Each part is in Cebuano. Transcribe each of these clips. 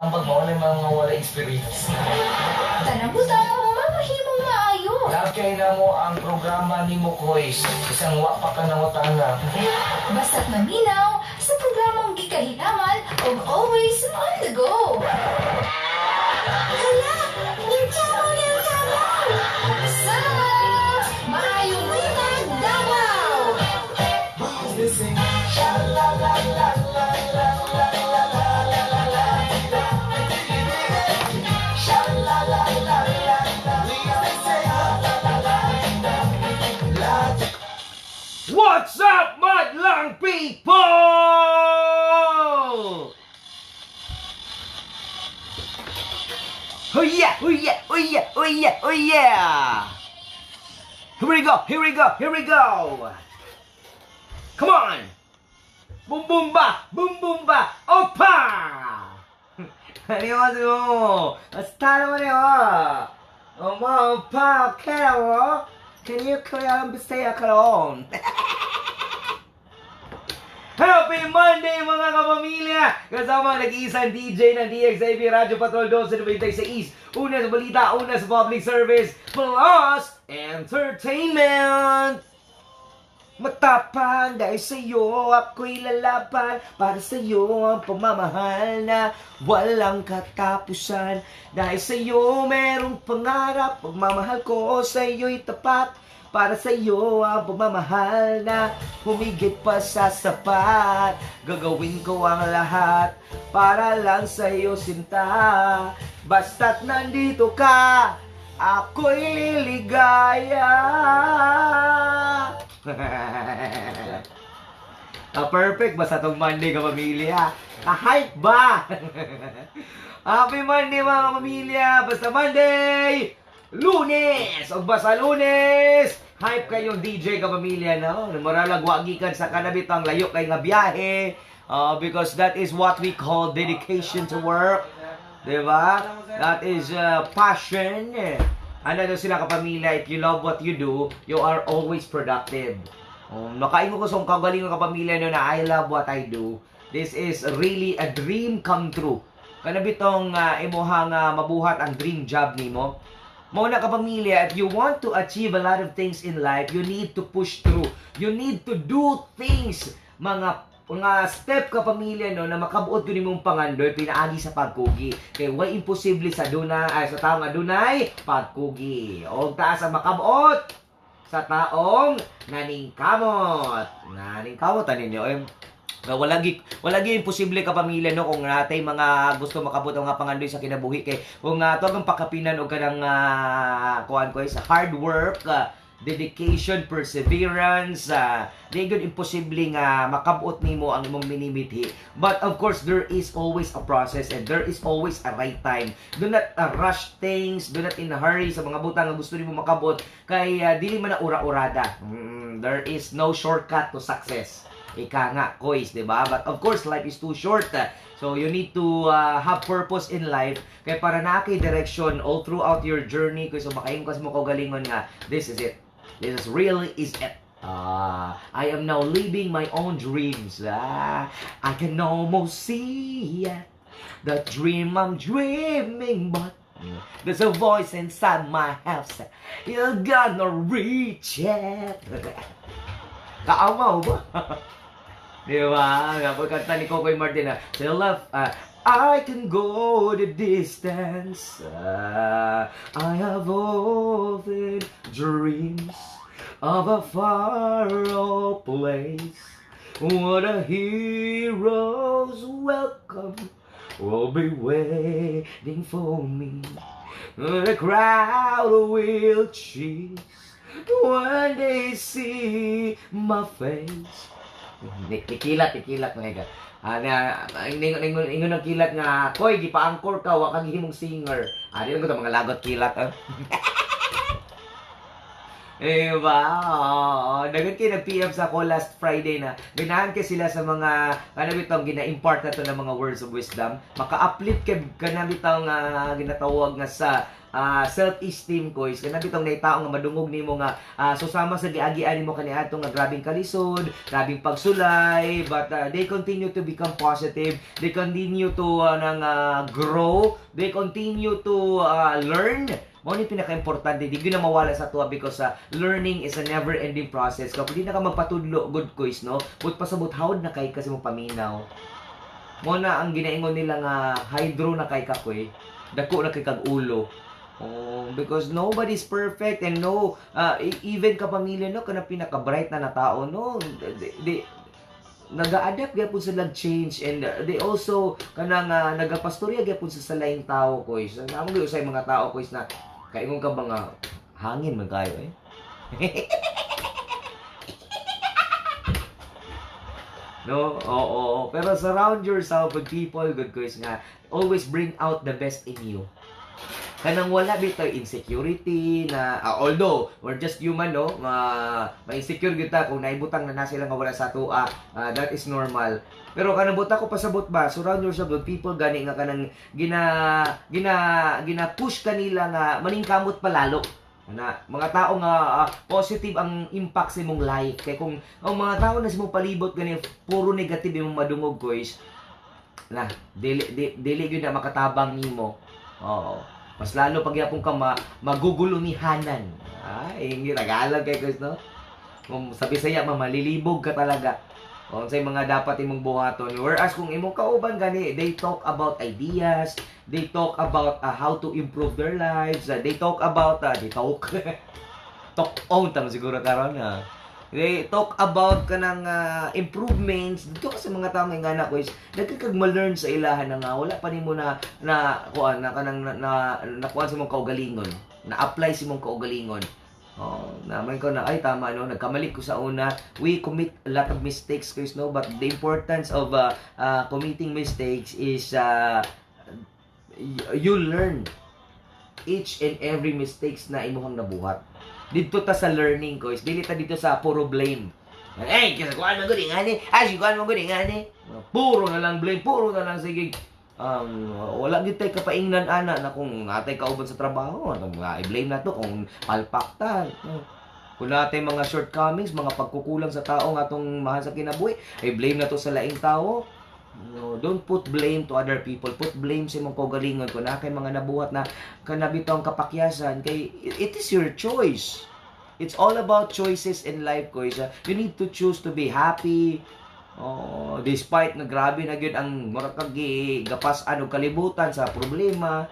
Ang pag mao na mga wala experience. Tanang butang mamahimong maayo. Love kay na mo ang programa nimo, Kois. Isang wa pa ka nangutana. Basta't maminaw sa programang gikahilaman og always on the go. Hala! Nilchamo, nilchamo! Sa Maayong Buntag, Davao! Sha la la la la la la la la la la la. Sha la la la la la. La la la la la. What's up, madlang people? Oh yeah, oh yeah, oh yeah, oh yeah, oh yeah! Here we go, here we go, here we go! Come on! Boom boom ba, boom boom ba, opa! 안녕하세요. 스타일이요. 엄마, 오빠, 오케이. Can you Korean say karon? Happy Monday, mga kapamilya! Kasama ang nag-iisang DJ ng DXAB Radyo Patrol 1296. Una sa balita, una sa public service, plus entertainment! Matapang dahil sa'yo ako'y lalaban. Para sa'yo ang pagmamahal na walang katapusan. Dahil sa'yo merong pangarap. Pagmamahal ko sa'yo'y tapat. Para sa'yo ang pagmamahal na humigit pa sa sapat. Gagawin ko ang lahat para lang sa'yo, sinta. Basta't nandito ka, ako'y liligaya. Ah, perfect ba sa itong Monday, kapamilya? Ah, hype ba? Happy Monday, mga kapamilya! Basta Monday! Lunes! O basta Lunes! Hype kayong DJ, kapamilya, no? Muralag wa gikan sa kanabitang layo kay nga biyahe. Because that is what we call dedication to work. Diba? That is passion. Ano daw sila, kapamilya, if you love what you do, you are always productive. Nakaingon ko sa akong kagalingon, kapamilya, no, na I love what I do. This is really a dream come true. Kana bitong imuhang mabuhat ang dream job nimo. Mao na, kapamilya, if you want to achieve a lot of things in life, you need to push through. You need to do things, mga step, kapamilya, no, na makabuot gyud nimong pangandoy pinaagi sa pagkugi. Kay way imposible sa duna ay sa taong adunay pagkugi. Og taas ang makabuot sa taong naningkamot. Naningkamot ani ninyo eh. Nga wala gi imposible, kapamilya, no, kung natay mga gusto makabot ang mga pangandoy sa kinabuhi, kay kung tuwag ang pakapinan og kanang kuan ko sa hard work, dedication, perseverance, di gyud imposible nga makabot nimo ang imong minimithi. But of course, there is always a process and there is always a right time. Do not rush things, do not in a hurry sa mga butang nga gusto nimo makabot kay dili man na ura-urada. There is no shortcut to success. Ika nga, kois, di ba? But of course, life is too short. So you need to have purpose in life kay para naa kay direction all throughout your journey kay so makaingon ka sa imong kaugalingon nga this is it. This is really is it. Ah, I am now living my own dreams. Ah, I can almost see it. The dream I'm dreaming, but there's a voice inside my house. You're gonna reach it. Kaamaw ba? Di ba? Nga kanta ni Kokoy Martin na, "Till love, I can go the distance. I have often dreams of a far-off place where the heroes welcome will be waiting for me. The crowd will cheer when they see my face." Nikilat, nikilat mga ka. Ah, na ingon ingon ingon ang kilat nga, "Koy, gipa-anchor ka, wa kang gihimong singer." Ah, di lang ko to mga lagot kilat ah. Eh ba? Oo. Daghan kay nag-PM sa ako last Friday na ganahan kay sila sa mga ano bitong gina-impart na to ng mga words of wisdom. Maka-uplift kay kana bitong ginatawag nga sa self-esteem ko is kana bitong naitaong nga madungog nimo nga susama sa giagian nimo kaniadto nga grabing kalisod, grabing pagsulay, but they continue to become positive, they continue to nang grow, they continue to learn. Mao ni pinaka-importante, di gyud na mawala sa tuwa because learning is a never-ending process. Kapag di na ka magpatudlo, good kuys, no? But pasabot hawd na kay kasi mo paminaw. Mo na ang ginaingon nila nga hydro na kay kakoy. Dako na kay kag ulo. Oh, because nobody's perfect and no even kapamilya, no, kana pinaka-bright na na tao, no, they naga-adapt gyapon sila change and they also kanang nagapastorya gyapon sa laing tao ko is. Namo gyud usay mga tao ko is na kaingon ka ba nga hangin man kayo eh. No? Oo. Pero surround yourself with people, good kuys, nga always bring out the best in you. Kanang wala bitaw insecurity na although we're just human, no, ma ma-insecure kita kung naibutang na na sila nga wala sa atoa, that is normal. Pero kanang buta ko pasabot ba, surround yourself with people gani nga kanang gina gina gina push kanila nga maningkamot palalo na mga tao nga positive ang impact sa imong life. Kay kung ang mga tao na sa imong palibot gani puro negative imong madungog guys, na dili dili gyud na makatabang nimo. Oo, mas lalo pag yapon ka magugulumihanan. Ay, hindi Tagalog kay guys, no? Kung sa Bisaya, ma malilibog ka talaga. O unsay mga dapat imong buhaton. Whereas kung imong kauban gani, they talk about ideas, they talk about how to improve their lives, they talk about they talk talk on tama siguro karon na. They talk about kanang improvements dito kasi mga tao nga na guys, nagkakag ma-learn sa ilahan na nga wala pa nimo na na kuan na kanang na, na nakuan sa imong kaugalingon, na apply sa imong kaugalingon. Oh, naman ko na ay tama, no, nagkamali ko sa una. We commit a lot of mistakes guys, no, but the importance of committing mistakes is you learn each and every mistakes na imuhang nabuhat. Dito ta sa learning ko is dili ta dito sa puro blame. Ay, kasi kuan man gud ngani. Ay, si kuan man gud ngani. Puro na lang blame, puro na lang sige. Wala gyud tay kapaingnan ana na kung natay kauban sa trabaho, atong mga i-blame na to kung palpak ta. No. Kung natay mga shortcomings, mga pagkukulang sa tao nga atong mahal sa kinabuhi, ay blame na to sa laing tao. No, don't put blame to other people. Put blame sa imong kaugalingon kung naa kay mga nabuhat na kanabito ang kapakyasan kay it is your choice. It's all about choices in life ko. You need to choose to be happy. Oh, despite na grabe na gyud ang mura kag gapas-an og kalibutan sa problema.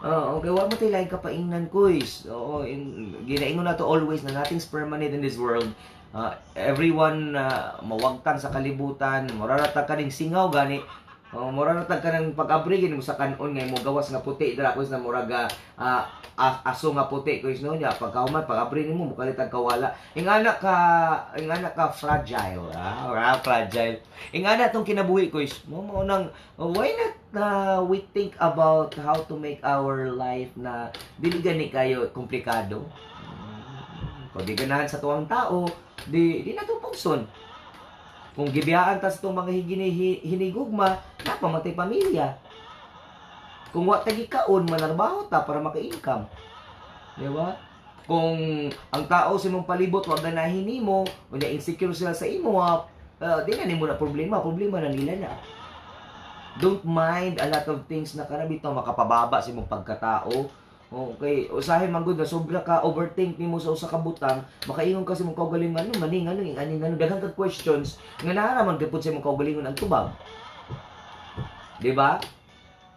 Oo, okay, wa mo tay laing kapaingnan kuys. Oo, ginaingon na to always na nothing's permanent in this world. Everyone mawagtang sa kalibutan, mura ra ta kaning singaw gani. Oh, mura ra ta kanang pag-abri gini mo sa kanon nga mo gawas nga puti dira kuys na murag aso nga puti kuys, no, nya pagkahuman pag-abri nimo mukalit ang kawala. Ingana ka fragile, fragile. Ingana tong kinabuhi kuys. Mo mo nang why not we think about how to make our life na dili gani kayo komplikado. Kung di ganahan sa tuwang tao, di na to pugson. Kung gibiyaan ta sa itong mga hinigugma, napamatay pamilya. Kung wa ta gikaon, manarbaho ta para maka-income. Di ba? Kung ang tao sa imong palibot wa ganahin nimo, unya insecure sila sa imo, di na nimo na problema, problema na nila na. Don't mind a lot of things na kana bitaw makapababa sa imong pagkatao. Okay, usahay man gud na sobra ka overthink nimo sa usa ka butang, makaingon ka sa imong kaugalingon, ano maning ano ani ngano, daghan kag questions nga naa man gyud sa imong kaugalingon ang tubag. Di ba?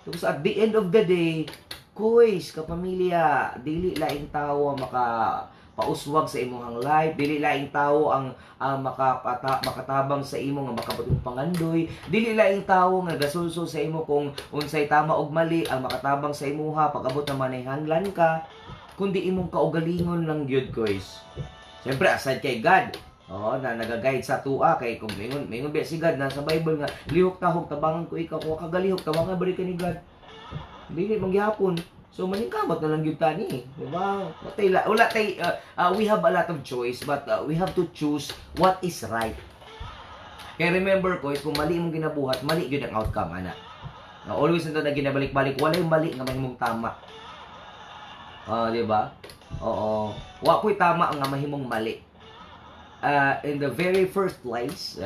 Tapos at the end of the day, kuys, kapamilya, dili laing tao ang maka pauswag sa imong life, dili laing tao ang makatabang sa imo nga makabot pangandoy, dili laing tao nga gasulsul sa imo kung unsay tama og mali ang makatabang sa imuha pag-abot na manayhanlan ka, kundi imong kaugalingon lang gyud kuys. Siyempre aside kay God, oo, na nagaguide sa tua kay kung mingon biya si God na sa Bible nga lihok tahog tabangan ko ikaw, kung kagalihok tabangan balik ka ni God. Dili mangyapon. So maningkamot na lang gyud ta ni, di ba? Wala tay we have a lot of choice, but we have to choose what is right. Kaya remember ko is kung mali imong ginabuhat, mali gyud ang outcome ana. Na always na ginabalik-balik, walay mali nga mahimong tama. Ah, di ba? Oo. Wa ko'y tama nga mahimong mali. In the very first place,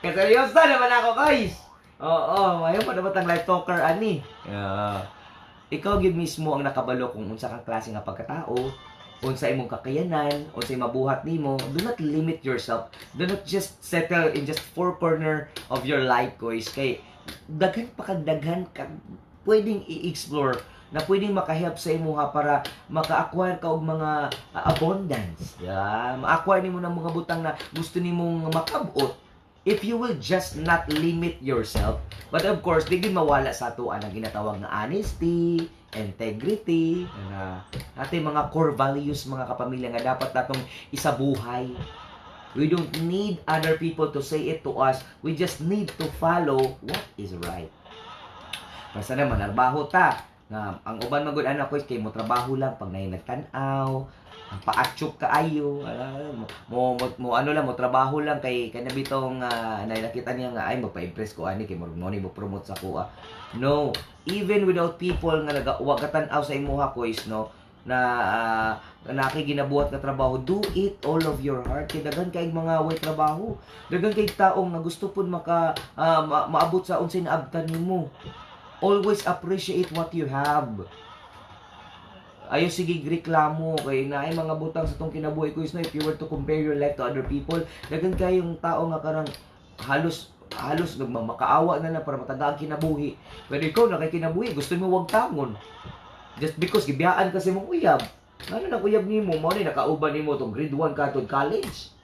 kaseryosa naman ako, guys. Oo, mayo pa dapat ang life talker ani. Yeah. Ikaw gyud mismo ang nakabalo kung unsa kang klase nga pagkatao, unsa imong kakayanan, unsay mabuhat nimo. Do not limit yourself. Do not just settle in just four corner of your life, guys. Kay daghan pa kag daghan kag pwedeng i-explore na pwedeng makahelp sa imuha para maka-acquire ka og mga abundance. Yeah, ma-acquire nimo ng mga butang na gusto nimong makabot if you will just not limit yourself. But of course, di gid mawala sa ato ang ginatawag na honesty, integrity, na ating mga core values, mga kapamilya, nga dapat natong isabuhay. We don't need other people to say it to us. We just need to follow what is right. Basta naman, narbaho ta. Nga, ang uban magud anak ko kay mo trabaho lang pag naay nagtan-aw, ang paatsok kaayo, ala, mo ano lang, mo trabaho lang kay kana bitong na nakita niya nga ay magpa-impress ko ani kay mo ni mo promote sa kuha. No, even without people nga naga wa katan-aw sa imuha ko is no na na ginabuhat nga trabaho, do it all of your heart kay daghan kay mga way trabaho, daghan kay taong nga gusto pud maka maabot sa unsay naabtan nimo. Always appreciate what you have. Ayo sige reklamo kay naay mga butang sa tong kinabuhi ko is no, if you were to compare your life to other people, daghan kayong tao nga karang halos halos nagmamakaawa na lang para mataga ang kinabuhi, pero ikaw na kay kinabuhi gusto mo wag tangon just because gibiyaan kasi mong uyab. Ano na uyab nimo mo ni nakauban nimo tong grade 1 ka to college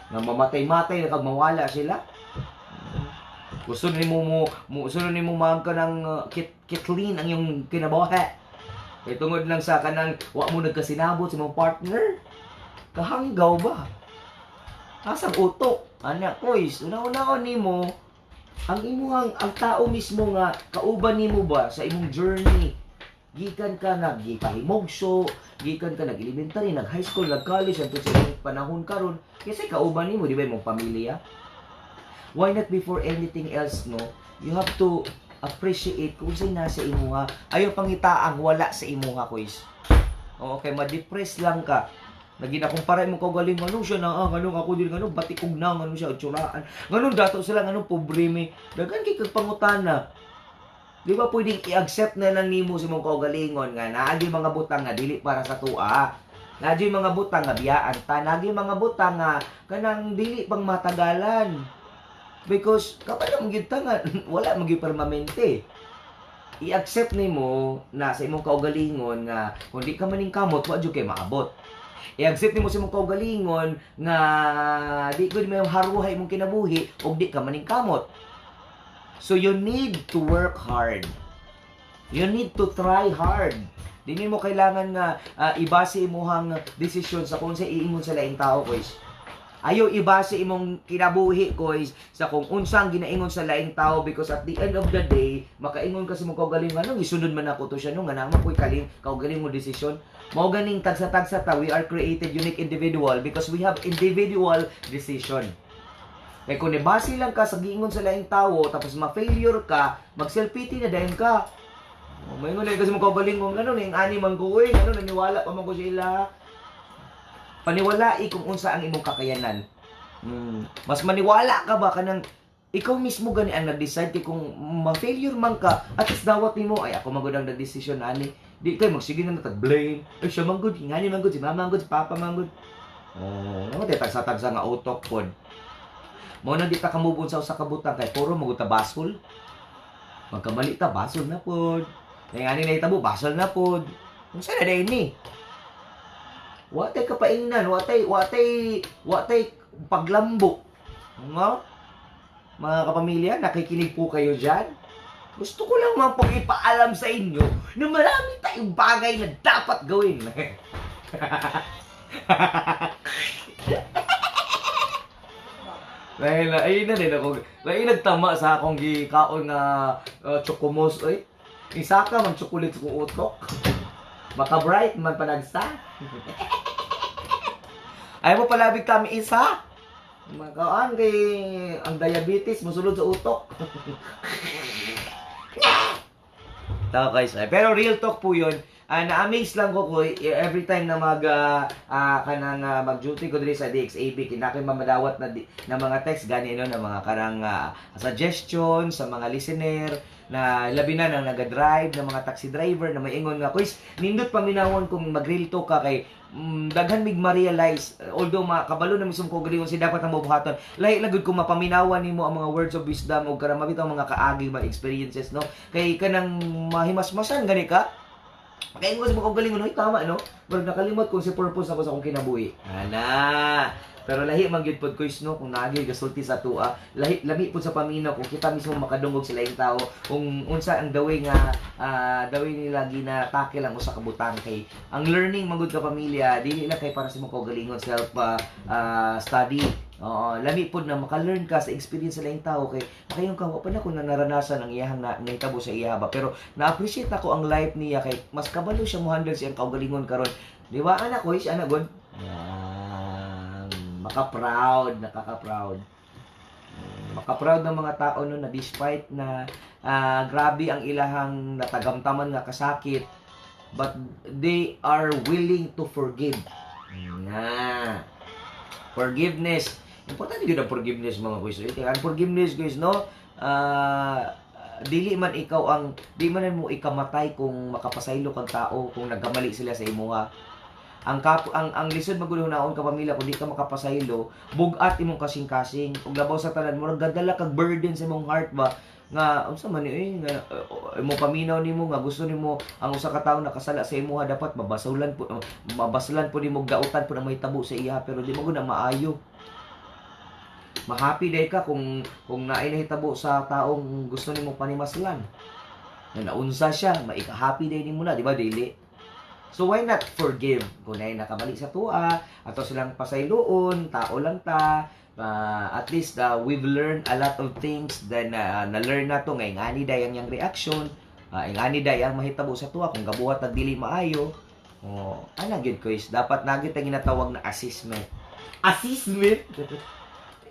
nga mamatay-matay na kag mawala sila. Gusto nimo mo gusto nimo ka ng kit clean ang iyong kinabuhi kay tungod lang sa kanang wa mo nagkasinabot sa imong partner. Kahanggaw ba? Asang utok? Anak koys, una-una nimo ang imuhang ang tao mismo nga kauban nimo ba sa imong journey, gikan ka nagpahimugso, gikan ka nag elementary, nag high school, nag college, hangtod sa imong panahon karon, kasi kauban nimo, di ba, imong pamilya? Why not before anything else, no, you have to appreciate kung unsay nasa imuha. Ayaw pangita ang wala sa imuha, koys. Oo, kay ma-depress lang ka. Naginakumpara mo kaugaling ano siya na ah, nganong ako din, nganong batikog na, ngano siya tsuraan, nganong dato sila, nganong pobre mi. Daghan kay kag pangutana. Di ba pwedeng i-accept na lang nimo sa imong kaugalingon nga naagi mga butang nga dili para sa tua? Naagi mga butang nga biyaan ta, naagi mga butang nga kanang dili pang matagalan. Because kapag mo gyud ta nga wala man gyud permanente. I-accept nimo na sa imong kaugalingon nga kung di ka maningkamot, wa jud kay maabot. I-accept nimo sa imong kaugalingon nga di gud may haruhay imong kinabuhi ug di ka maningkamot. So you need to work hard. You need to try hard. Di mo kailangan nga ibase imuhang desisyon sa kung sa iingon sa laing tao, guys. Ayaw ibase imong kinabuhi, guys, sa kung unsang ginaingon sa laing tao because at the end of the day, makaingon ka sa imong kaugalingon, anong isunod man ako to siya no nga naman ko'y kaling kaugalingon desisyon. Mao ganing tagsa-tagsa ta, we are created unique individual because we have individual decision. Kaya kung nibase lang ka sa giingon sa laing tao, tapos ma-failure ka, mag-self-pity na dayon ka. Oh, may na kasi mo kaugalingon, ano, yung ani man ko, eh, ano, naniwala pa man ko sila. Paniwalai kung unsa ang imong kakayanan. Mas maniwala ka ba kanang ikaw mismo gani ang nag-decide, kay kung ma-failure man ka, at least dawat nimo ay ako man gud ang nag-decision ani. Di kay magsige na tag-blame. Ay siya man gud, ngani man gud, si mama man gud, si papa man gud. Oh, no, tagsa-tagsa nga utok pod. Mao na di ta kamubon sa usa ka butang kay puro magud ta basol. Magkamali ta, basol na pod. Kay ngani na itabo, basol na pod. Unsa na dayon ni? Wa tay kapaingnan, wa tay paglambo. Nga? Mga kapamilya, nakikinig po kayo dyan? Gusto ko lang man pong ipaalam sa inyo na marami tayong bagay na dapat gawin. Dahil ayun na din ako, dahil nagtama sa akong gikaon nga chokomos, ay. Isaka man chocolate sa kong utok. Maka-bright man panagsa. Ayaw mo palabig kami isa. Makaan kay ang diabetes mosulod sa utok. Tawa guys. Eh, pero real talk po yun. Na-amaze lang ko every time na mag kanang mag-duty ko diri sa DXAB, kinaki mamadawat na, na mga text gani no, na mga kanang suggestion sa mga listener na labi na nang naga-drive na mga taxi driver na maingon nga, "Kuys, nindot paminawon kung mag-real talk ka kay daghan mig ma-realize." Although makabalo na mismo ko gali si dapat ang buhaton, lahi lang gud kung mapaminawan nimo ang mga words of wisdom o karang mabitaw mga kaagi, mga experiences, no, kay kanang mahimasmasan gani ka. Kaya ko sa mga kaugalingon, "Hoy, tama, no? Pero nakalimot kung si purpose ako sa akong kinabuhi." Ana. Pero lahi man gyud pod kuys, no, kung naagi gasulti sa tua, lahi lami pod sa paminaw kung kita mismo makadungog sa laing tao kung unsa ang the way nga the way nila gina-tackle ang usa ka butang, kay ang learning man gud ka, pamilya, dili lang kay para sa imong kaugalingon self study. Oo, lami pod na maka-learn ka sa experience sa laing tao kay makaingon ka, "Wa pa na ko na naranasan ang iyahang na, nahitabo sa iya ba, pero na-appreciate ako ang life niya kay mas kabalo siya mo handle siyang kaugalingon karon." Di ba, anak ko, is anak god. Yan. Maka-proud, nakaka-proud. Maka-proud ng mga tao no na despite na grabe ang ilahang natagamtaman nga kasakit, but they are willing to forgive. Nga. Forgiveness. Importante gyud ang forgiveness, mga kuys. Ang forgiveness guys, no? Dili man ikaw ang di man mo ikamatay kung makapasaylo kang tao kung nagkamali sila sa imuha. Ang lisod magulo naon ka, pamilya, kung di ka makapasaylo, bugat imong kasing-kasing ug labaw sa tanan, murag gadala kag burden sa imong heart ba nga unsa man ni eh, nga imo paminaw nimo nga gusto nimo ang usa ka tawo nakasala sa imuha, dapat mabaslan po nimo, dautan po ang mahitabo sa iya, pero di mo gud na maayo. Mahappy day ka kung naay nahitabo sa taong gusto nimo panimaslan na naunsa siya, maika-happy day nimo na, di ba? Dili. So why not forgive kung naay nakamali sa tua, ato silang pasayloon, tao lang ta. At least we've learned a lot of things, then na-learn na to nga ingani day ang iyang reaction, ingani day ang mahitabo sa tuwa kung gabuhat nag dili maayo. Oh, ana gyud ko is dapat na gyud ginatawag na assessment. Assessment.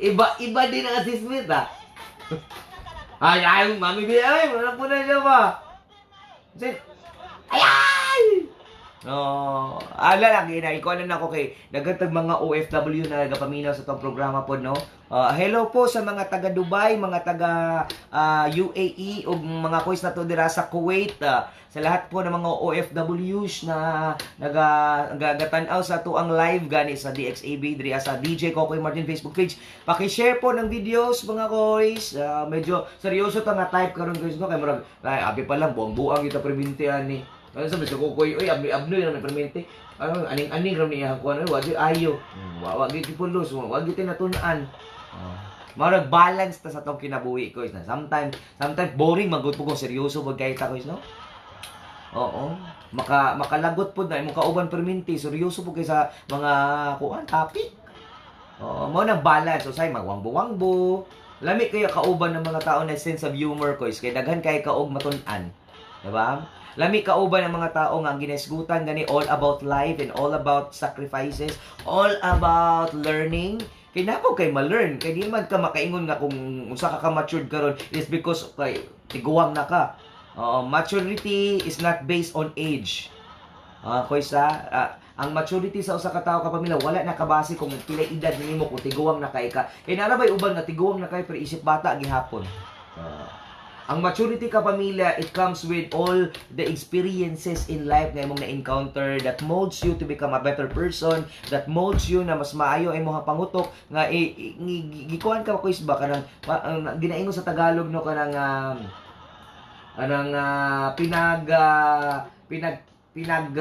Iba iba din ang assessment ah. Ay ay, Mami B, ay, wala po na siya ba? Ay ay! No, ala lang ina ikaw na nako kay daghan mga OFW na nagapaminaw sa tong programa po, no. Hello po sa mga taga Dubai, mga taga UAE ug mga koys na to dira sa Kuwait, sa lahat po ng mga OFWs na naga nagatan-aw sa atuang live gani sa DXAB diri sa DJ Kokoy Martin Facebook page. Paki-share po ng videos, mga koys. Medyo seryoso ta nga type karon guys, no, kay murag ay abi pa lang buang-buang kita perminti ani. Ano sa Mr. Kokoy, oy, abni abnoy na may perminti. Ano, aning-aning ram niya kuan, oy, wag ayo. Wa wa gyud pulos, wa gyud natun-an. Oh. Marag balance ta sa tong kinabuhi ko na sometimes boring man gud po kung seryoso pag kay ta ko, no? Oo. Makalagot pod na imong kauban perminti, seryoso po kay sa mga kuan topic. Oo, mo nang balance usay magwangbo-wangbo. Lami kayo kauban ng mga tao na sense of humor ko is kay daghan kay kaog matun-an. Diba? Lami kauban ng mga tao nga ang ginaisgutan gani all about life and all about sacrifices, all about learning. Kay napo kay ma-learn, kay di man ka makaingon nga kung unsa ka ka matured karon is because kay tiguang na ka. Oo, maturity is not based on age. Koy sa ang maturity sa usa ka tawo ka, pamilya, wala na kabase kung pila edad nimo, kung tiguang na kay ka. Kay naa bay uban nga tiguang na kay pero isip bata gihapon. Ang maturity ka, pamilya, it comes with all the experiences in life nga imong na-encounter that molds you to become a better person, that molds you na mas maayo ang imong pangutok nga gikuan ka kuis ba kanang ang ginaingon sa Tagalog, no, kanang anang pinag pinag pinag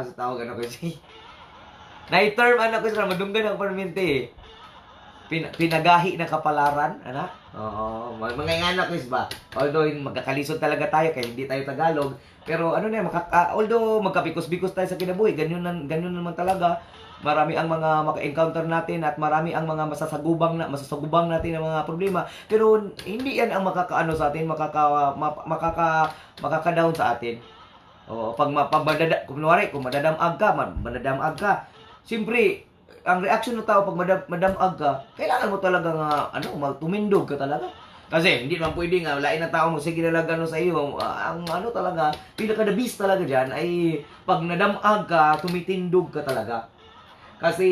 sa tawag ano kasi na term ano kasi madunggan ang permente eh. Pinagahi ng kapalaran, ana? Oo, mga ingana quiz ba? Although magkakalisod talaga tayo kaya hindi tayo Tagalog, pero ano na, although magkabikos-bikos tayo sa kinabuhi, ganyan, ganyan naman talaga. Marami ang mga maka-encounter natin at marami ang mga masasagubang natin ng mga problema. Pero hindi yan ang makakaano sa atin, makaka-down sa atin. O pag mapabadada, kunwari, kung madadamag ka, madadamag ka. Siyempre, ang reaction ng tao pag madamag ka, kailangan mo talaga nga, ano, magtumindog ka talaga. Kasi hindi naman pwede nga, lain ng tao mo, sige na lang ano sa iyo. Ang ano talaga, pinaka the best talaga dyan ay pag nadamag ka, tumitindog ka talaga. Kasi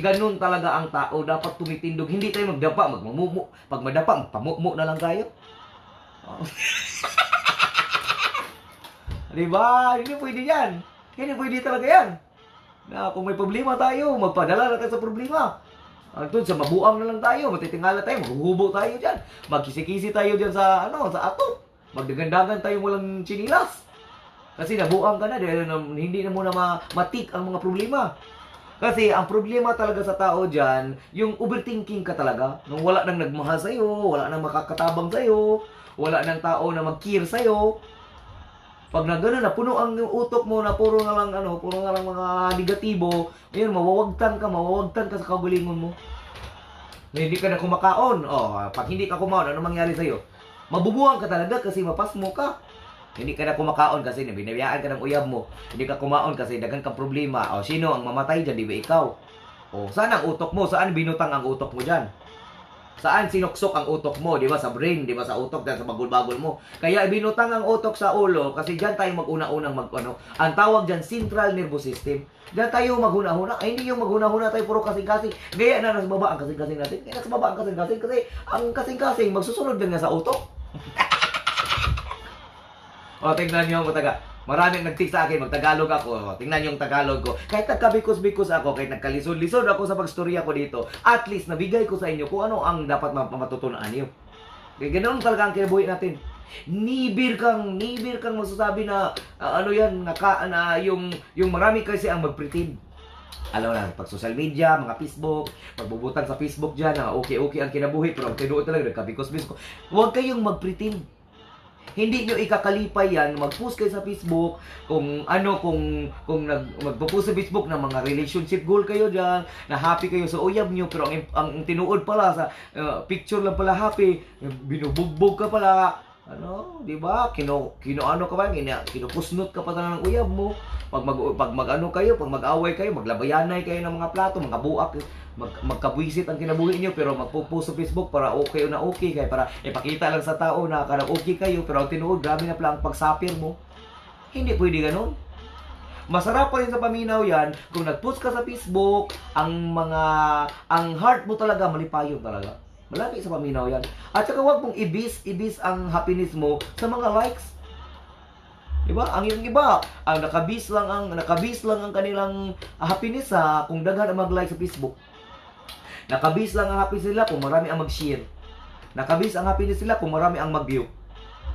ganun talaga ang tao, dapat tumitindog. Hindi tayo magdapa, magmumumo. Pag madapa, magpamumo na lang tayo. Oh. Di ba? Hindi pwede yan. Hindi pwede talaga yan. Na kung may problema tayo, magpadala na tayo sa problema. Doon sa mabuang na lang tayo, matitingala tayo, maghuhubo tayo diyan. Magkisi-kisi tayo diyan sa ano, sa atop. Magdagandagan tayo walang chinilas. Kasi nabuang ka na dahil hindi na muna matik ang mga problema. Kasi ang problema talaga sa tao diyan, yung overthinking ka talaga. Nung wala nang nagmahal sa iyo, wala nang makakatabang sa iyo, wala nang tao na mag-care sa iyo. Pag na gano'n, napuno ang utok mo na puro na lang ano, puro na lang mga negatibo, ayun, mawawagtan ka sa kaugalingon mo. Na hindi ka na kumakaon. Oh, pag hindi ka kumaon, ano mangyari sa iyo? Mabubuwang ka talaga kasi mapasmo ka. Hindi ka na kumakaon kasi binayaan ka ng uyab mo. Hindi ka kumaon kasi daghan kang problema. O, sino ang mamatay dyan? Di ba ikaw? O, saan ang utok mo? Saan binutang ang utok mo dyan? Saan sinuksok ang utok mo? Di ba? Sa brain, di ba? Sa utok, dyan sa bagol-bagol mo. Kaya binutang ang utok sa ulo kasi dyan tayo mag-una-unang mag, ano, ang tawag dyan, central nervous system. Dyan tayo maghuna-huna. Ay, hindi yung maghuna-huna tayo puro kasing-kasing. Gaya na nasa baba ang kasing-kasing natin. Kaya nasa baba ang kasing-kasing kasi ang kasing-kasing magsusunod din nga sa utok. O, tingnan nyo, mataga. Maraming nag-text sa akin, magtagalog ako. O, tingnan nyo yung Tagalog ko. Kahit nagkabikos-bikos ako, kahit nagkalisod-lisod ako sa pagstorya ko dito, at least nabigay ko sa inyo kung ano ang dapat matutunan niyo. Kaya ganoon talaga ang kinabuhi natin. Nibir kang masasabi na ano yan, naka, na yung marami kasi ang mag-pretend. Alam mo na, pag social media, mga Facebook, magbubutang sa Facebook dyan, na okay-okay ang kinabuhi, pero ang tinuod talaga, nagkabikos-bikos. Huwag kayong mag-pretend. Hindi nyo ikakalipay yan, mag-post kayo sa Facebook, kung ano, kung magpo-post sa Facebook ng mga relationship goal kayo dyan, na happy kayo sa uyab nyo, pero ang tinuod pala sa picture lang pala happy, binubugbog ka pala, ano, di ba? Kino ano ka ba? Kinukusnot ka pa talaga ng uyab mo. Pag mag-ano kayo, pag mag-away kayo, maglabayanay kayo ng mga plato, mga buak, magkabwisit ang kinabuhi niyo, pero magpo-post sa Facebook para okay na okay kay para ipakita lang sa tao na kanang okay kayo, pero ang tinuod grabe na pala ang pagsapir mo. Hindi pwede ganun. Masarap pa rin sa paminaw yan kung nag-post ka sa Facebook, ang heart mo talaga malipayon talaga. Malaki sa paminaw yan. At saka wag mong ibis ang happiness mo sa mga likes. Di ba? Ang yung iba, ang nakabis lang ang kanilang happiness sa kung daghan ang mag-like sa Facebook. Nakabis lang ang happiness nila kung marami ang mag-share. Nakabis ang happiness nila kung marami ang mag-view.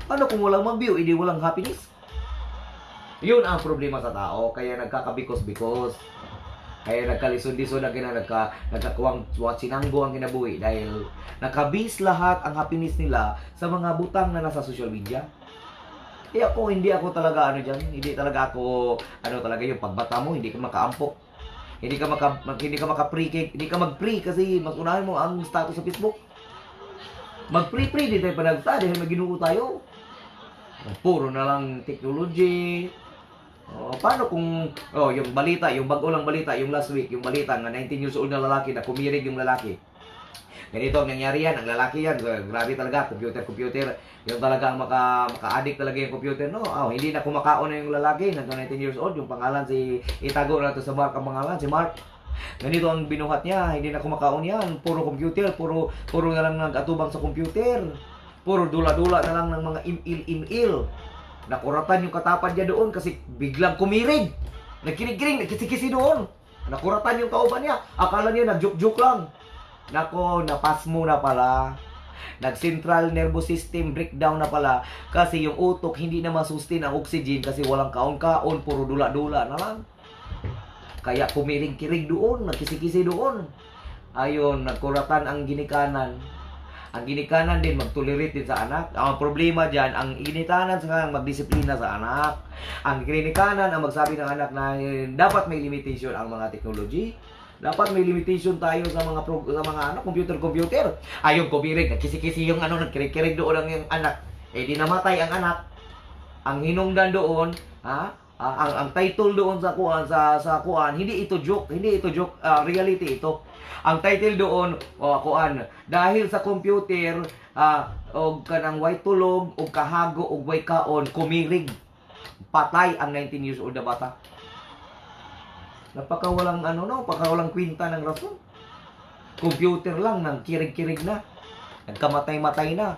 Paano kung walang mag-view, hindi walang happiness? Yun ang problema sa tao, kaya nagkakabikos-bikos. Kaya nagkalisod-lisod ang nagkakuwang sinanggo ang kinabuhi dahil nakabis lahat ang happiness nila sa mga butang na nasa social media. Kaya ako, hindi ako talaga ano dyan, hindi talaga ako, ano talaga yung pagbata mo, hindi ka makaampo. Hindi ka maka-pre, hindi ka mag-pre kasi mas unahin mo ang status sa Facebook. Mag-pre-pre din tayo panagta dahil may Ginoo tayo. Puro na lang technology. Oh, paano kung oh, yung balita, yung bago lang balita, yung last week, yung balita nga 19 years old na lalaki na kumirig yung lalaki. Ganito ang nangyari yan, ang lalaki yan, grabe talaga, computer, computer. Yung talaga ang maka-addict talaga yung computer, no? Oh, hindi na kumakaon na yung lalaki, nagka 19 years old, yung pangalan si, itago na to sa Mark ang pangalan, si Mark. Ganito ang binuhat niya, hindi na kumakaon yan, puro computer, puro na lang nag-atubang sa computer. Puro dula-dula na lang ng mga imil-imil. Nakuratan yung katapad niya doon kasi biglang kumirig. Nagkirig-kirig, nagkisi-kisi doon. Nakuratan yung kauban niya. Akala niya nag-joke-joke lang. Nako, napasmo na pala. Nag-central nervous system breakdown na pala kasi yung utok hindi na masustain ang oxygen kasi walang kaon-kaon, puro dula-dula na lang. Kaya kumirig-kirig doon, nagkisi-kisi doon. Ayun, nagkuratan ang ginikanan. Ang ginikanan din mag-tolerate din sa anak. Ang problema diyan, ang ginikanan sa magdisiplina sa anak. Ang ginikanan ang magsabi ng anak na dapat may limitation ang mga technology. Dapat may limitation tayo sa mga ano, computer computer. Ayun, kumirig, nagkisi-kisi yung ano, nagkirig-kirig doon ang yung anak. Eh di namatay ang anak. Ang hinungdan doon, ha? Ang title doon sa kuan, hindi ito joke, hindi ito joke, reality ito. Ang title doon, oh, kuan, dahil sa computer, og kanang way tulog, og kahago, og way kaon, kumirig. Patay ang 19 years old na bata. Napakawalang ano no, napakawalang kwinta ng rason. Computer lang nang kirig-kirig na. Nagkamatay-matay na.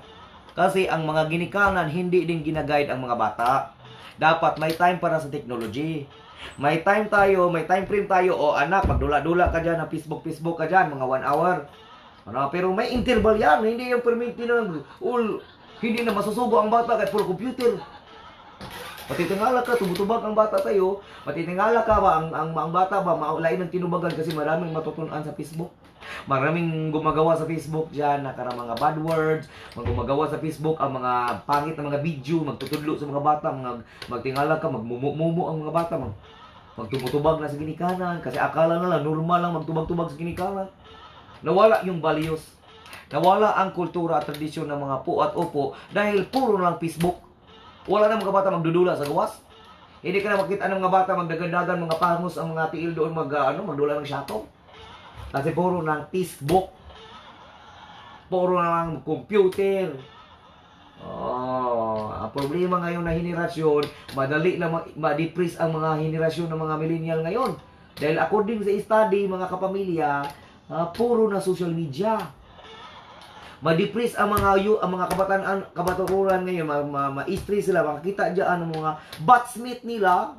Kasi ang mga ginikanan, hindi din ginaguide ang mga bata. Dapat may time para sa technology. May time tayo, may time frame tayo. O anak, magdula-dula ka dyan, ng Facebook, Facebook ka dyan, mga 1 hour. Ano, pero may interval yan, hindi yung permanente na, all, hindi na masusugo ang bata kahit puro computer. Matitingala ka, tumutubag ang bata sa'yo, matitingala ka ba, ang bata ba, maulain ng tinubagan kasi maraming matutunan sa Facebook. Maraming gumagawa sa Facebook dyan, na karang mga bad words, mga gumagawa sa Facebook ang mga pangit na mga video, magtutudlo sa mga bata, mga magtingala ka, magmumu-mumu ang mga bata, magtumutubag na sa ginikanan, kasi akala nila normal lang magtubag-tubag sa ginikanan. Nawala yung values. Nawala ang kultura at tradisyon ng mga po at opo dahil puro na lang Facebook. Wala na mga bata magdudula sa gawas. Hindi ka na makita ng mga bata magdagandagan, mga pangos ang mga tiil doon mag ano, magdula ng syato. Kasi puro ng Facebook. Puro na lang computer. Oh, ang problema ngayon na henerasyon, madali na ma-depress ang mga henerasyon ng mga millennial ngayon. Dahil according sa study, mga kapamilya, puro na social media. Ma-depress ang mga kabataan kabaturan ngayon, ma-stress sila, makakita diyan ang mga batchmate nila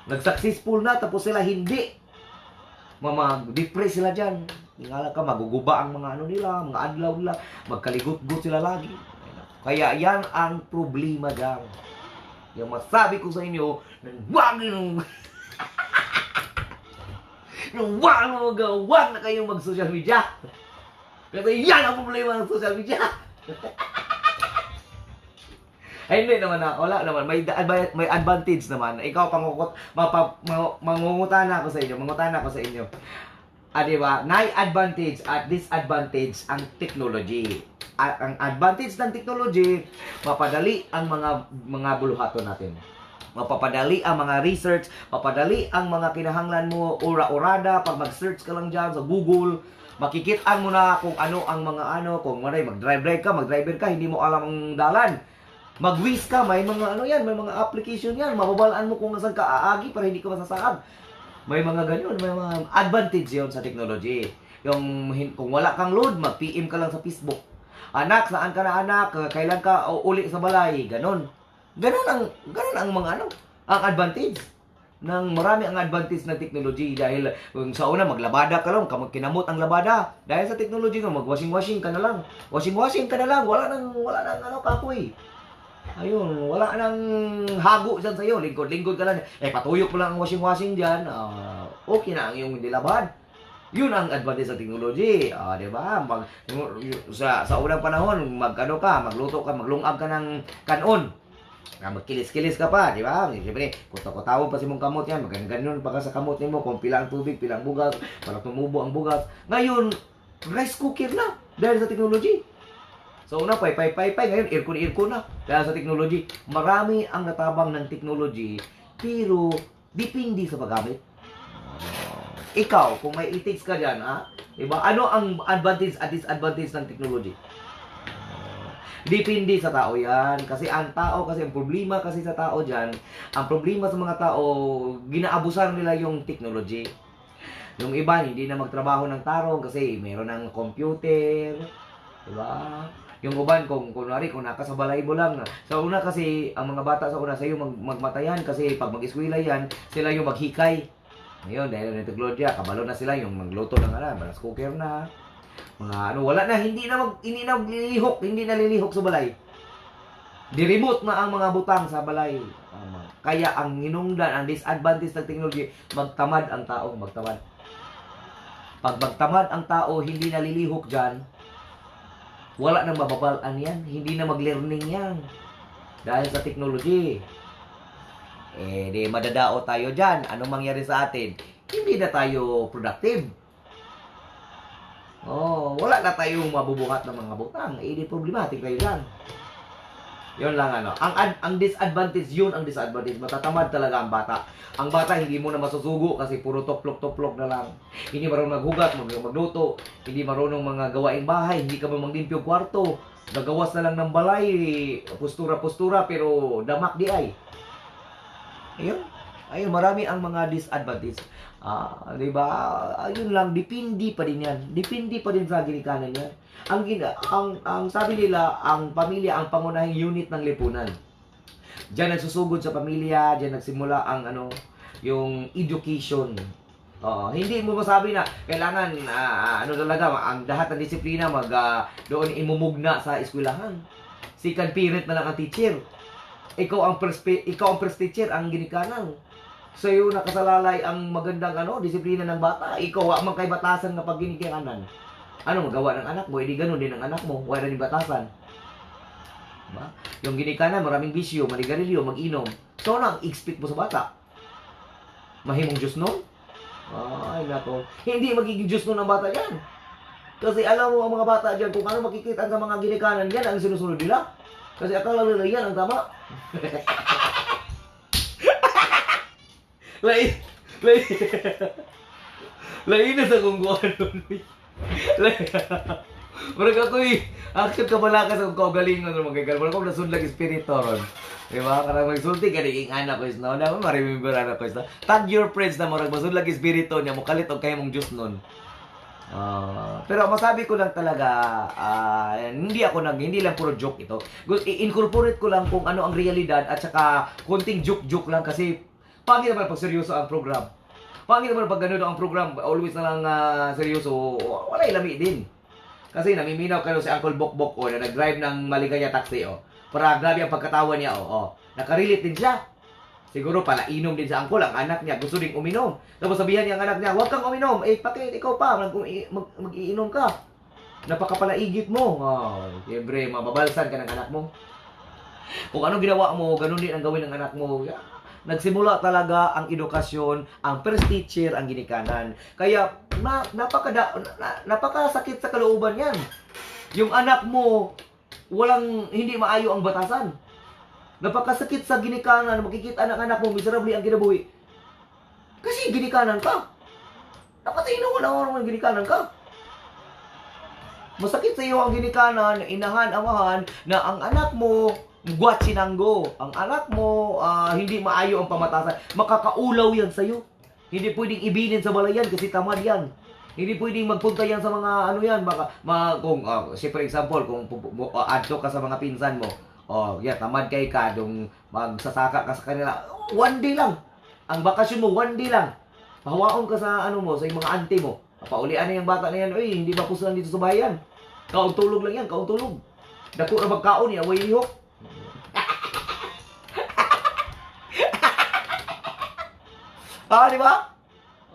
nag-successful na tapos sila hindi. Ma-depress sila diyan. Tingala ka, maguguba ang mga ano nila, mga adlaw nila, magkaligot-gut sila lagi. Kaya yan ang problema diyan. Yung masabi ko sa inyo, nang wag nung nung wag mo wag na kayong mag-social media. Kasi yan ang problema ng social media. Ay, hindi naman na, wala naman. May advantage naman. Ikaw, pangukot, mangungutana ako sa inyo, mangutana ako sa inyo. Ah, di ba? Nay advantage at disadvantage ang technology. Ang advantage ng technology, mapadali ang mga buluhaton natin. Mapapadali ang mga research, mapadali ang mga kinahanglan mo, ura-urada, pag mag-search ka lang dyan sa Google, makikitaan mo na kung ano ang mga ano, kung maray, mag-drive-drive ka, mag-driver ka, hindi mo alam ang dalan. Mag-Waze ka, may mga ano yan, may mga application yan, mababalaan mo kung saan ka aagi para hindi ka masasaad. May mga ganyan, may mga advantage yon sa technology. Yung kung wala kang load, mag-PM ka lang sa Facebook. "Anak, saan ka na, anak? Kailan ka uli sa balay?" Ganon. Ganon ang mga ano, ang advantage ng marami ang advantage ng technology dahil kung sa una maglabada ka lang, kinamot ang labada. Dahil sa technology nga, mag-washing-washing ka na lang. Washing-washing ka na lang, wala nang ano, kapoy. Ayun, wala nang hago dyan sa'yo. Lingkod-lingkod ka lang. Eh, patuyok mo lang ang washing-washing dyan. Okay na ang iyong nilaban. Yun ang advantage sa technology. Ah, di ba? Sa unang panahon, mag ano ka, magluto ka, maglungag ka ng kanon. Magkilis-kilis ka pa, di ba? Siyempre, kuta-kutawon pa si mong kamot yan. Magganun pa ka sa kamot nimo kung pila ang tubig, pila ang bugas, para tumubo ang bugas. Ngayon, rice cooker na dahil sa technology. So una, pay, pay, pay, pay. Ngayon, aircon, aircon na. Dahil sa technology. Marami ang natabang ng technology, pero depende sa paggamit. Ikaw, kung may ethics ka dyan, ha? Diba? Ano ang advantage at disadvantage ng technology? Depende sa tao yan. Kasi ang tao, kasi ang problema kasi sa tao dyan, ang problema sa mga tao, ginaabusan nila yung technology. Yung iba, hindi na magtrabaho ng tarong kasi meron ng computer. Diba? Yung uban, kung kunwari, kung naka sa balay mo lang. Sa una kasi, ang mga bata sa una sa iyo magmatayan kasi pag mag-eskwela yan, sila yung maghikay. Ngayon, dahil ng teknolohiya, kabalo na sila yung magluto ng ano, rice cooker na. Mga ano, wala na, hindi na maglilihok, hindi na lilihok sa balay. Di-remote na ang mga butang sa balay. Tama. Kaya ang hinungdan, ang disadvantage ng technology, magtamad ang tao, magtamad. Pag magtamad ang tao, hindi nalilihok dyan, Wala nang mababalaan yan. Hindi na mag-learning yan. Dahil sa technology. Eh, di madadao tayo dyan. Anong mangyari sa atin? Hindi na tayo productive. Oh, wala na tayong mabubuhat ng mga butang. Eh, di problematic tayo dyan. Yun lang ano. Ang disadvantage yun, ang disadvantage. Matatamad talaga ang bata. Ang bata hindi mo na masusugo kasi puro toplok-toplok na lang. Hindi marunong maghugas, magluto, hindi marunong mga gawaing bahay, hindi ka maglimpyo kwarto. Nagawas na lang ng balay, postura-postura pero damak di ay. Ayun. Ayun, marami ang mga disadvantage. Ah, 'di ba? Ayun lang, depende pa din 'yan. Depende pa din sa ginikanan yan. Ang gina, ang sabi nila, ang pamilya ang pangunahing unit ng lipunan. Diyan nagsusugod sa pamilya, diyan nagsimula ang ano, yung education. Oo, hindi mo masabi na kailangan ano talaga ang lahat ng disiplina mag doon imumugna sa eskwelahan. Second parent na lang ang teacher. Ikaw ang first teacher ang ginikanan. Sa iyo nakasalalay ang magandang ano, disiplina ng bata. Ikaw wa man kay batasan nga pag ginikanan. Ano magawa ng anak mo? Eh di ganun din ang anak mo. Wala din batasan. Diba? Yung ginikanan, maraming bisyo, manigarilyo, mag-inom. So, ano ang expect mo sa bata? Mahimong Diyos nun? Ay, nako. Hindi magiging Diyos nun ang bata yan. Kasi alam mo ang mga bata dyan, kung ano makikita sa mga ginikanan yan, ang sinusunod nila. Kasi akala nila yan ang tama. Lai, lai, lai na sa kung ano. Lai, murag ako'y action ka malakas akong kaugalingon ron mga gal. Murag ako nasunlag espiritu ron. Di ba? Karang magsulti ka ning anak ko is no. Na ma-remember anak ko is no. Tag your friends na murag masunlag espiritu niya mokalit og kay mong Diyos nun. Ah, pero masabi ko lang talaga, hindi lang puro joke ito. I-incorporate ko lang kung ano ang realidad at saka konting joke-joke lang kasi pangit naman pag seryoso ang program. Pangit naman pag ganun ang program, always na lang seryoso, wala lami din. Kasi namiminaw kayo si Uncle Bokbok ko na nag-drive ng Maligaya Taxi oh. Para grabe ang pagkatawa niya oh. Oh. Nakarelate din siya. Siguro pala inom din sa uncle ang anak niya, gusto ding uminom. Tapos sabihan niya ang anak niya, "Huwag kang uminom." Eh, bakit ikaw pa mag-iinom ka? Napakapalaigit mo. Oh, siyempre, mababalsan ka ng anak mo. Kung anong ginawa mo, ganun din ang gawin ng anak mo. Yeah. Nagsimula talaga ang edukasyon, ang first teacher ang ginikanan. Kaya napakasakit sa kalooban 'yan. Yung anak mo walang hindi maayo ang batasan. Napakasakit sa ginikanan, makikita ng anak mo miserable ang kinabuhi. Kasi ginikanan ka. Nakatino ko na ang ginikanan ka. Masakit sa iyo ang ginikanan, inahan, amahan, na ang anak mo, guwatsinanggo. Ang anak mo, hindi maayo ang pamatasan. Makakaulaw yan sa'yo. Hindi pwedeng ibinin sa balayan kasi tamad yan. Hindi pwedeng magpunta yan sa mga ano yan. Baka, kung, say for example, kung adto ka sa mga pinsan mo, oh, yeah, tamad kay ka, dung magsasaka ka sa kanila, one day lang. Ang bakasyon mo, one day lang. Pahawaon ka sa ano mo, sa mga auntie mo. Paulian na yung bata na yan, uy, hindi ba lang dito sa bayan? Kaon tulog lang yan, kaon tulog. Dako na magkaon niya, way lihok. Ah, di ba?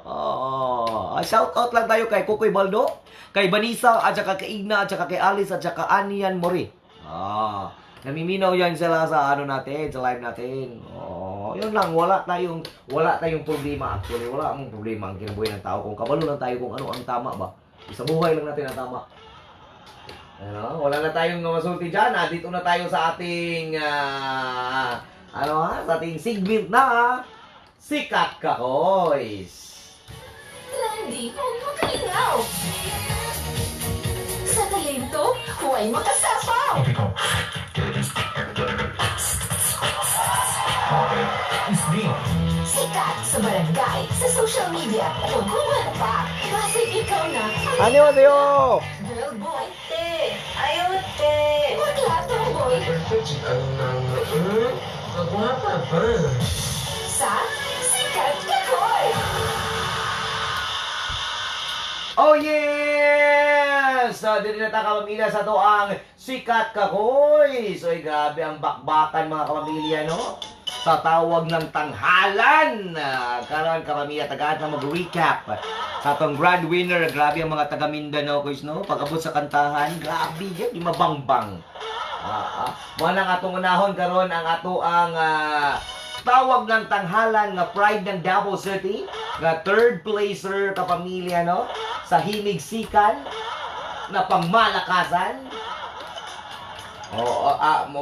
Oh, shout out lang tayo kay Kukoy Baldo, kay Vanessa, at saka kay Igna, at saka kay Alice, at saka Anian Mori. Ah, namiminaw yan sila sa ano natin, sa live natin. Oh, yun lang, wala tayong problema actually. Wala akong problema ang kinabuhi ng tao kung kabalo lang tayo kung ano ang tama ba. Sa buhay lang natin ang tama. Ano, wala na tayong masulti dyan. Ah, dito na tayo sa ating ano ha, sa ating segment na Sikat Kakoys. Trending o makalinaw. Sa talento, huwag makasapaw. Sikat sa barangay, sa social media, o kung ano pa. Kasi ikaw na ang Annyeonghaseyo! girl, boy, Te, ayaw te. bakla, tomboy, Magwapa pa. sa Sikat Kakoy! Oh yes! So, dito na tayo kapamilya sa to ang Sikat Kakoy. So, ay, grabe ang bakbakan mga kapamilya, no? Sa tawag ng tanghalan. Karon, kapamilya, tagaan na mag-recap sa atong grand winner. Grabe ang mga taga Mindanao, guys, no? Pag-abot sa kantahan, grabe yan, di mabangbang. Mao nang atong unahon karon ang ato ang tawag ng tanghalan nga pride ng Davao City nga third placer, kapamilya, no, sa Himig Sikan na pangmalakasan. Oo,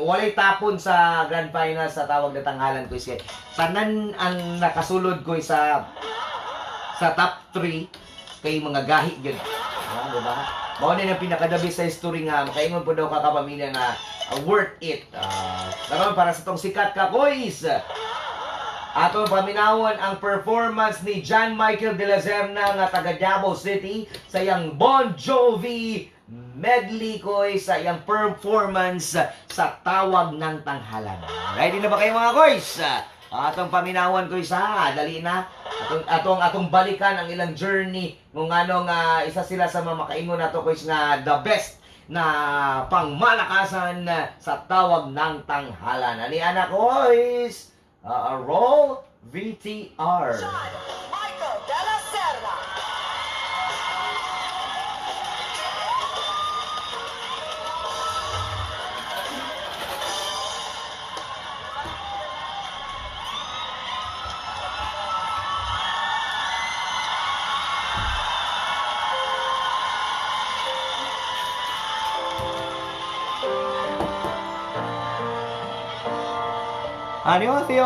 walay tapon sa grand final sa tawag na tanghalan ko is tanan ang nakasulod ko sa top 3 kay mga gahi gyud. Ah, di ba? Mao na ang pinakadabi sa history nga makaingon po daw ka, kapamilya, nga worth it. Karon para sa tong sikat ka kois. Ato paminawon ang performance ni John Michael de la Serna nga taga Davao City sa iyang Bon Jovi medley koy sa iyang performance sa tawag ng tanghalan. Ready na ba kayo, mga koys? Atong paminawan koy sa dali na. Atong atong balikan ang ilang journey kung ano nga isa sila sa mga makaingon nato koys nga the best na pangmalakasan sa tawag ng tanghalan. Ani anak koys? Roll VTR. John Michael de la Serna. 안녕하세요.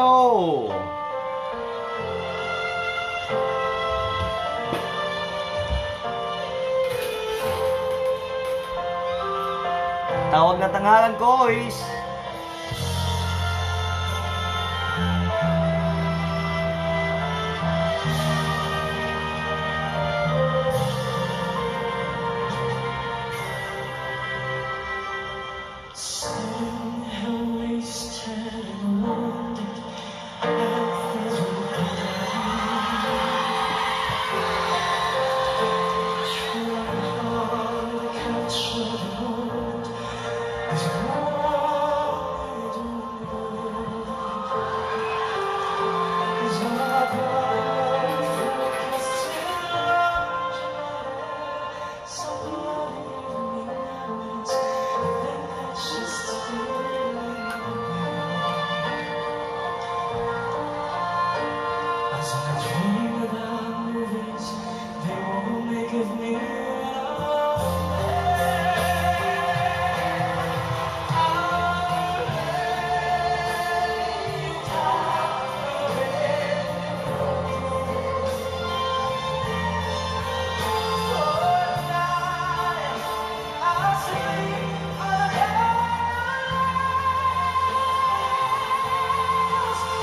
Tawag na tanghalan ko is Sing wasted and wounded and through. Try hard to capture the moment is wide open. As our bright focus some evening nights, I think that she's still As I dream about movies, they won't make of me at all. I'll lay you down for night. I'll see all the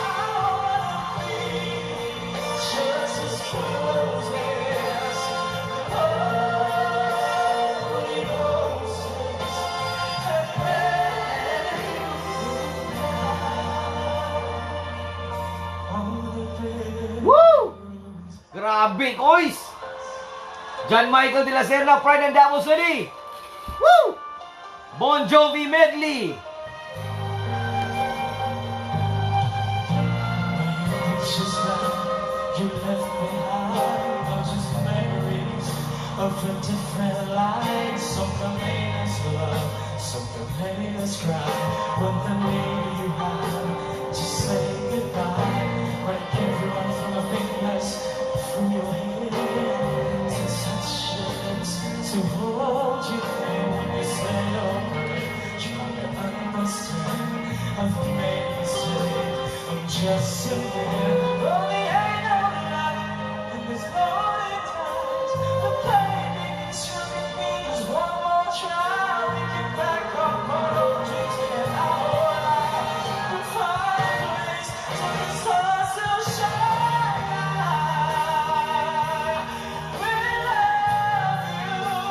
I wanna be just as close as the Holy Ghost on the bed. Woo! Grabe, koys! John Michael de la Serna, Pride and Davao City! Woo! Bon Jovi medley! Pictures that you left behind are just memories of a different life. Some that made us love, some that made us cry. When the need you had to say goodbye, break everyone from the fingers through your hair to touch your lips, to hold you there when you say your prayer. You might understand. I've made mistake. I'm just a man. Well, there ain't no luck in this lonely times. But baby, it's you and me. Just one more try. We can back up our old dreams and our life. We'll find a place to the sun still shine. We love you, baby.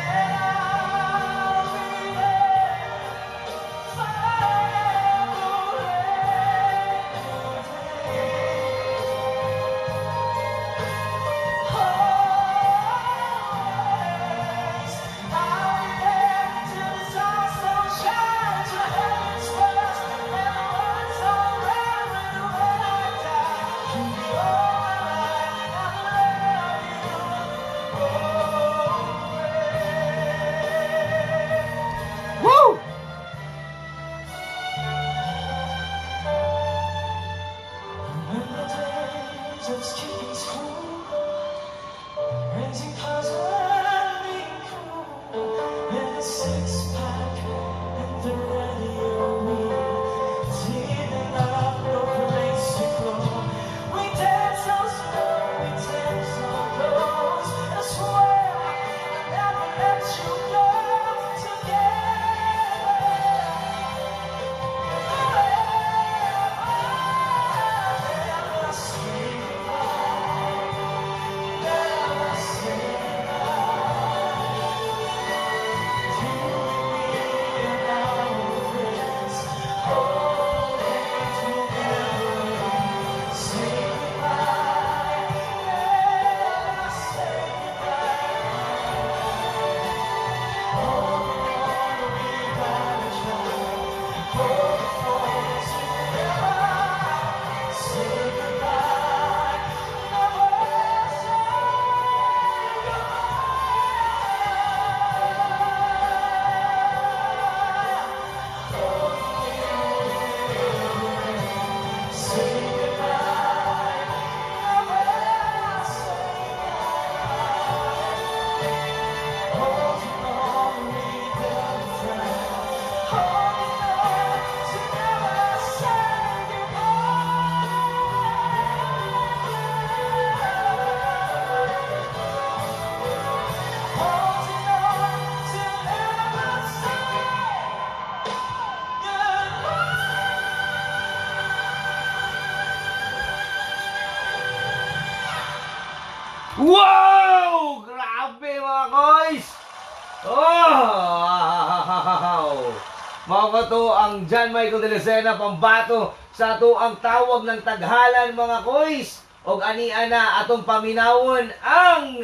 And I'll be there forever every day. And your cousin Nico with a six-pack and the radio. We didn't have no place to go. We danced so slow, we danced so close. I swear I'll never let you go. Together. Never say goodbye. Never say goodbye. You and me and our friends, holding together. Say goodbye. Never say goodbye. Holding on, we gotta try. Holding on together. Say goodbye. Never say goodbye. Say goodbye. Never say goodbye. Holding on, we gotta try. Holding on to never say goodbye. Holding on to never say goodbye. Wow! Grabe, mga koys! Oh! Mao ba to ang John Michael de Lucena pambato sa ato ang tawag ng taghalan, mga koys. Og ani ana atong paminawon ang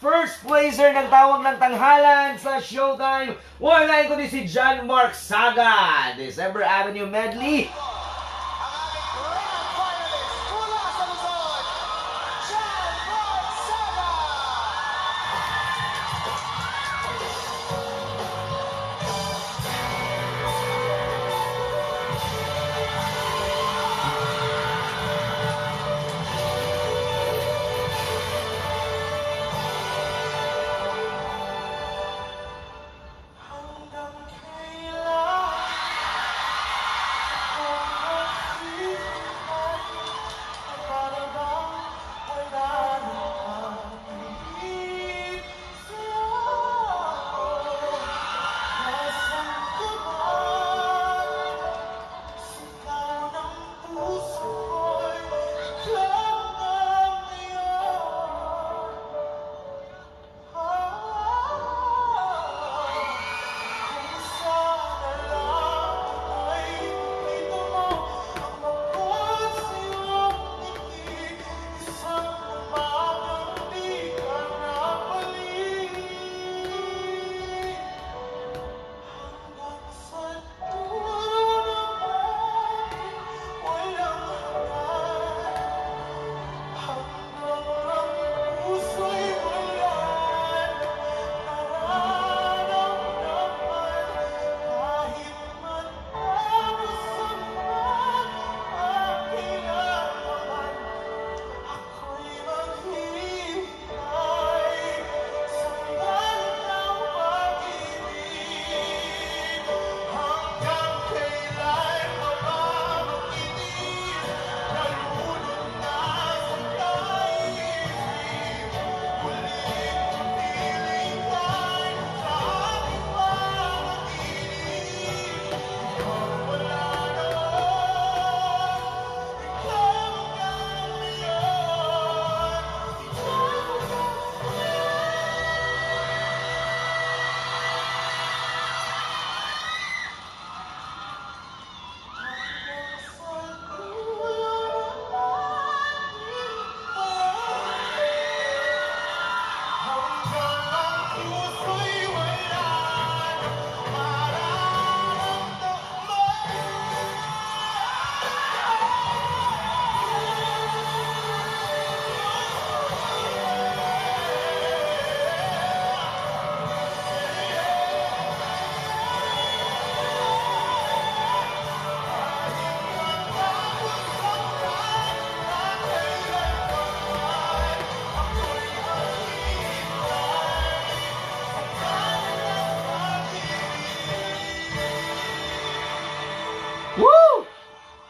first placer ng tawag ng tanghalan sa Showtime. Wala ko si John Mark Saga, December Avenue Medley. Ang aming grand finalist mula sa Luzon, John Mark Saga! Hanggang kailan ako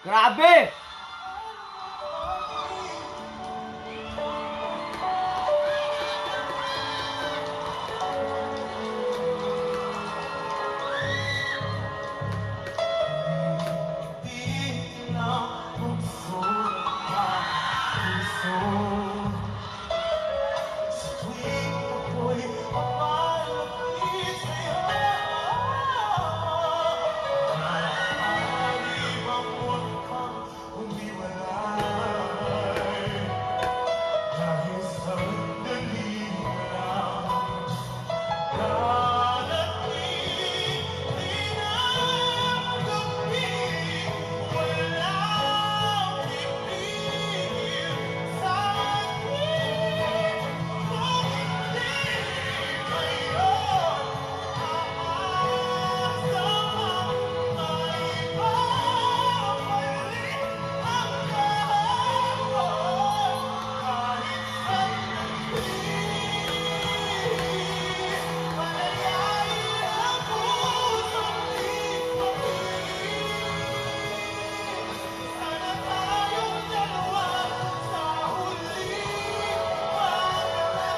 Grabe! Di na bukso ang puso. Sa tuwing ako'y papalapit sa'yo, maaari bang huwag kang humiwalay? Dahil sandali lang darating ang gabi, walang pipigil sa akin. Kung hindi ngayon, aasa mang maibabalik ang kahapon kahit sandali. Palayain ang pusong di mapili. Sana tayong dalawa sa huli magkasama.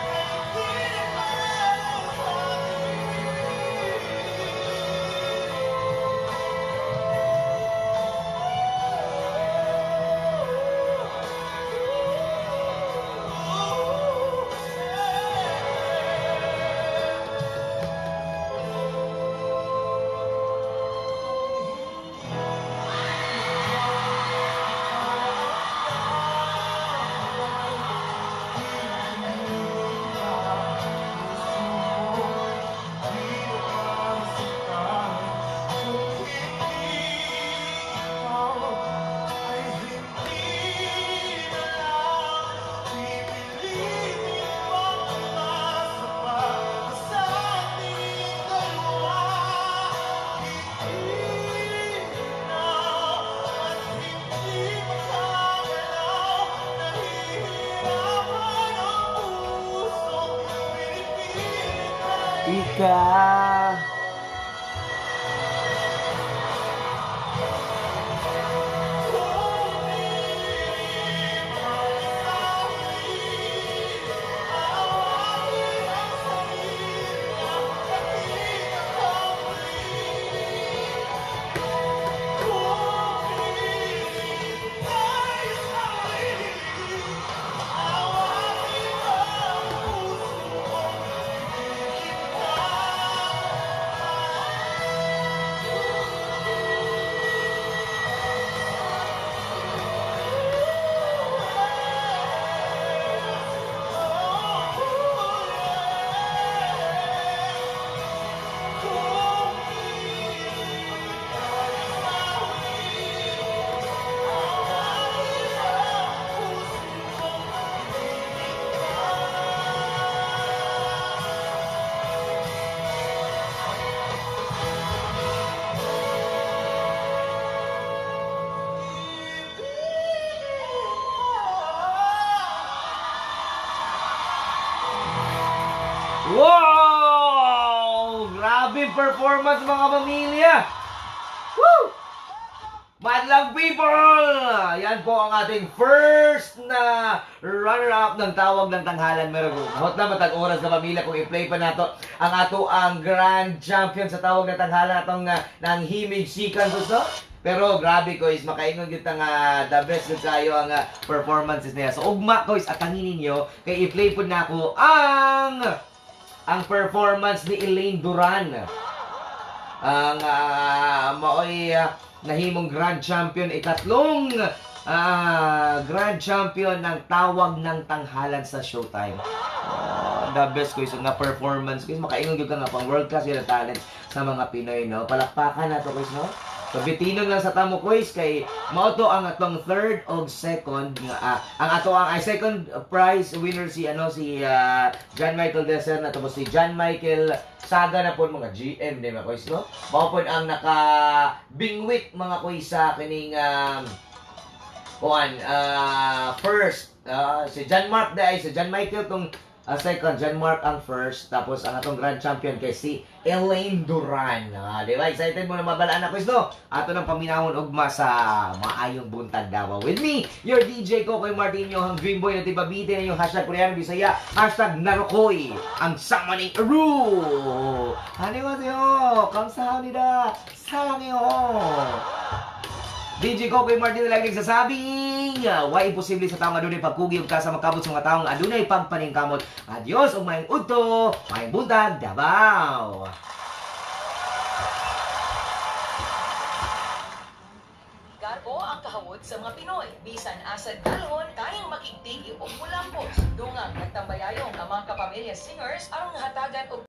Kahit di na para sa atin. Ay hindi na lang pipilitin pang umasa pa sa ating dalawa. Hindi na at hindi makagalaw, nahihirapan ang pusong pinipilit ay Ika. Wow! Grabe performance, mga pamilya! Woo! Madlang people! Yan po ang ating first na runner-up ng Tawag ng Tanghalan. Meron hot na matag oras na pamilya kung i-play pa nato ang ato ang grand champion sa Tawag ng Tanghalan atong nang himig sikan gusto. Pero grabe ko is makaingon gyud ta nga the best gyud kayo ang performances niya. So ugma ko is atangin ninyo kay i-play pud nako ang performance ni Elaine Duran, ang maoy nahimong grand champion, ikatlong grand champion ng Tawag ng Tanghalan sa Showtime. Oh, the best ko nga performance ko. Makaingon gyud ka nga pang world class yun ang talent sa mga Pinoy, no? Palakpakan nato guys, no? So bitinon lang sa tamo quiz kay mao to ang atong third og second nga ang ato ang ay second prize winner si ano si John Michael Deser na, tapos si John Michael Saga na po, mga GM din mga quiz, no? Mao pod ang naka bingwit mga quiz sa kining kuan first si John Mark dai si John Michael tong Second, John Mark ang first, tapos ang atong grand champion kay si Elaine Duran. Ah, di ba? Excited mo na mabalaan na quiz, no? Ato nang paminawon ugma sa maayong buntag, Davao. With me, your DJ Kokoy Martinho, ang Dream Boy na tibabite na yung #KoreanoBisaya, #Narokoy, ang sama ni Ru. 안녕하세요. 감사합니다. 사랑해요. DJ Kokoy Martin na lagi nagsasabing, why imposible sa taong adunay pagkugi ug kasa makabot sa mga taong adunay pagpaningkamot. Adios ug maayong udto, maayong buntag, Davao. Garbo ang kahawod sa mga Pinoy. Bisan asa dalhon, kayang makigtigi o mulampos. Dungang nagtambayayong ang mga kapamilya singers aron hatagan og